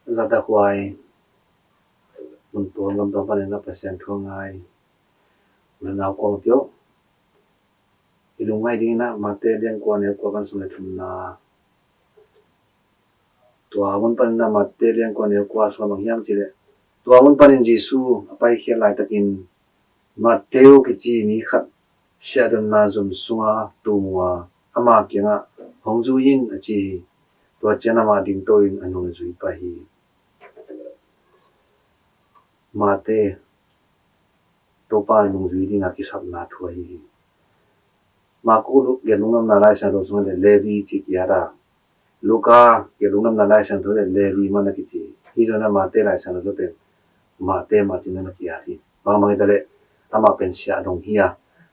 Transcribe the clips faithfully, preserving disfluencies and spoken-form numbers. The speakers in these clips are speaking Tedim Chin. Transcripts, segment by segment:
Zata khuai mun tuam lam tuam panin a Pasian thu a ngai u le nau kong pio. I lungngai dingin a Mate lian kua neu kua pan sung le thumna. Tua mun panin a Mate lian kua neu kua sung a bang hiam cih leh, tua mun panin Jesu a paikhiat laitakin Mateo kici mi khat siahdonna zum sunga tum uh a, ama kiangah, "Hong zui in," a ci hi. Tua ciang amah dingto in a nungzui pah hi. Mate, Topa nungzui dinga kisapna thu ahi hi. Marku, Luka, Gelh Lungdamna Lai Siangtho sungah le Levi ci ki-at a, Luka, Gelh Lungdamna Lai Siangtho le Levi mah na kici hi. Hih zongin a Mate Lai Siangtho pen Mate mah ci-in na ki-at hi. Bangbang hi ta leh amah pen siahdong hi a,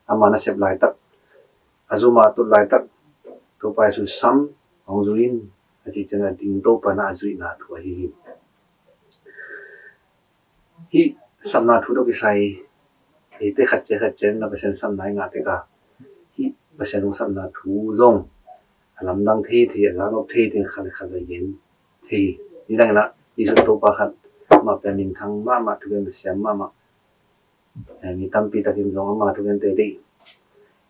ama nasep laitak, a zum a tut laitak Topa Jesu sam, "Hong zui in," a cih ciangin a dingto pan a zuihna thu ahi hi. Hih sapna thu tawh kisai eite khat ciat khat ciat in a Pasian sapna i ngah tek a, hih Pasian hong sapna thu zong a lamdang thei thei, a zaknop thei thei, khat le khat le gen thei hi. Nidang in a Jesu Topa khat, amah pen minthang mahmah, thugen siam mahmah, eh, mi tampi takin zong ama thugen te deih.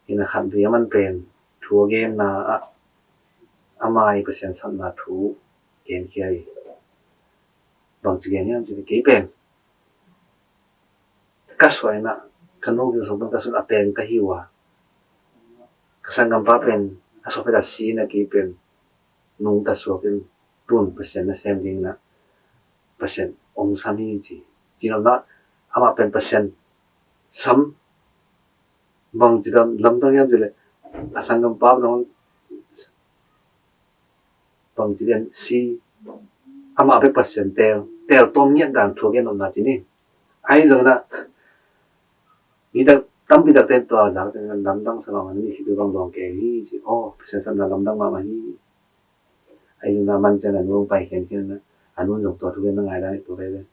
Hi a, khat vei a man pen thu a genna ah ama i Pasian sapna thu genkhia hi. Bangci gen hiam cih leh, "Kei pen ka suah in a, ka nu kiang sung pan ka suah in a peng ka hi uh a, ka sanggampa pen a suah phet a si in a, kei pen nungta suak in, tun Pasian nasem dingin a Pasian hong sam hi," ci. Ci nopna, amah pen Pasian sam, bangci lam, lamdang hiam cih leh, a sanggampa nong bangci lian si, amah bek Pasian teel, teel tawm ngiat dan thu a gen nopna ci ni. Ahi zongin a, mi tampi takte in tua zak ciangin lamdang sa lo, a mi khit uh bang dawng kei hi ci. Aw, Pasian sapna lamdang mahmah hi. Ahi zongin a man ciang a nu hong pai khiankhian in a, a nu in zong tua thugen na ngai dan hi, "Tua veve,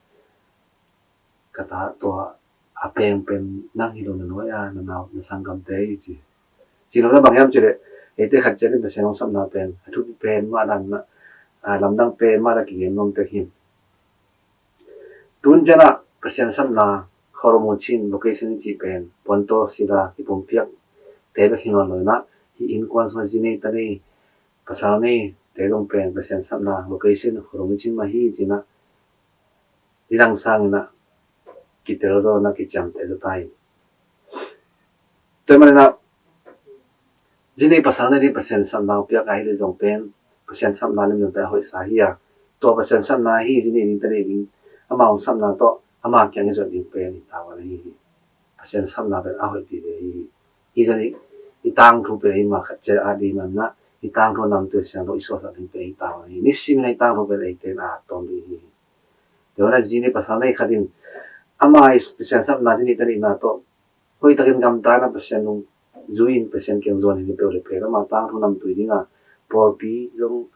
ka ta, tua a peng pen nang hi lo, na nuai a, na nau, na sanggamte hi," ci. Ci nopna bang hiam cih leh, eite khat ciat in Pasian hong sapna pen a thupi pen mah dan in a, a lamdang pen mah dan kigen nuam tek hi. Tun ciang a Pasian sapna, khuarom uh cin, vocation i cih pen puantawl sila kipumpiak te bek hi nawn lo in a, hih innkuan sungah zi nei ta nei, pasal nei te zong pen Pasian sapna, vocation, khuarom i cin mah hi ci-in a, nidang sangin a kitel zaw in a, kiciamteh zaw ta hi. Tua ahih manin a, zi nei pasal nei ding Pasian sapna hong piak ahih leh zong pen Pasian sapna lim zong pen a hoihsa hi a, tua Pasian sapna ahi zi nei ding, ta nei ding, ama hong sapna tawh ama kiang i zot ding pen i tavuan ahi hi. Pasian sapna pen a hoih vive hi. Hi zongin i tangthu pen eima khat ciat a ding man in a, i tangthu namtui siang lo i suahsak ding pen i tavuan ahi hi. Nisim in a i tangthu pen eite in a tawm ding hi. Tua ahih manin a zi nei pasal nei khat in ama i Pasian sapna zi nei ta neihna tawh hoihtakin gamta in a Pasian nung zui in Pasian kiang zuan hi ni peuh le peuh, ama tangthu namtui ding a, pawlpi zong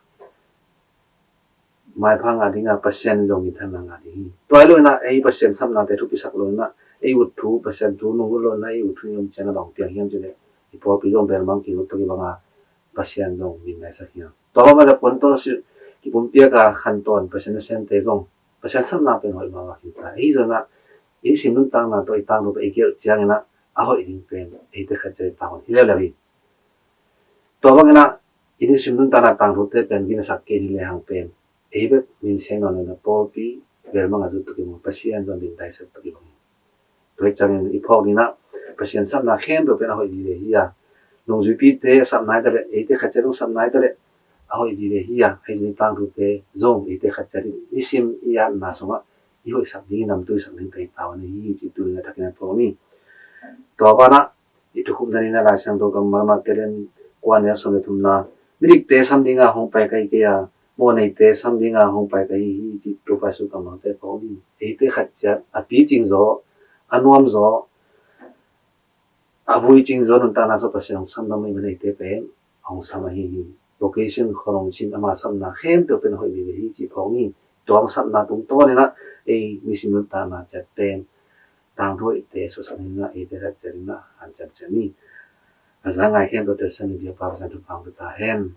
maipha ngah ding a, Pasian zong minthanna ngah ding hi. Tua hi lo in a, ei Pasian sapnate thupisak lo in a, ei ut thu, Pasian thu nung ut lo in a, ei ut thu i om ciang a bang piang hiam cih leh, i pawlpi zong belmang kigut tawh kibang a, Pasian zong min maisak hi a. Tua bang mah leh puantawl sila kipumpiak a, khantawn Pasian nasemte zong Pasian sapna pen hoih mahmah hi ta. Ahi zongin a, i nisim nuntakna tawh i tangthu pen i gelh ciangin a, a hoih ding pen eite khat ciat i tavuan hi leuleu hi. Tua bangin a, i nisim nuntakna tangthute pen ginasak kei ni lehang pen, ei bek min siang nawn lo in a, pawlpi belmang a zut tawh kibang, Pasian zong min daisak tawh kibang hi. Tua hi ciangin i phawk ding in a, Pasian sapna khempeuh pen a hoih vive hi a, nungzuipite a sapna hi ta leh, eite khat ciat hong sapna hi ta leh, a hoih vive hi a, ahi zongin i tangthute zong eite khat ciat in nisim i atna sungah i hoihsak ding, i namtuisak ding pen i tavuan ahi hi cih tuni-in a thakin a phawk ni. Tua banah i thukhupna ni-in a Lai Siangtho kammal Mate lian kua neu sawm le thumna, midikte sam dinga hong pai ka hi kei a, mawhneite sam dinga hong pai ka hi hi cih Topa Jesu kammalte phawk ni. Eite khat ciat a picing zaw, a nuam zaw, a vuicing zaw nuntakna sungah Pasian hong sam dong mah i man eite pen hong sam ahi hi. Vocation, khualong cin, ama sapna khempeuh pen hoih vive hi cih phawk ni. Tua hong sapna tungtawn in a, ei nisim nuntakna ciat pen tangthu hoihte suahsak ni in a, eite khat ciat in a hanciam ciat ni. A za ngai khempeuhte siangin biakpa Pasian thupha hong pia ta hen.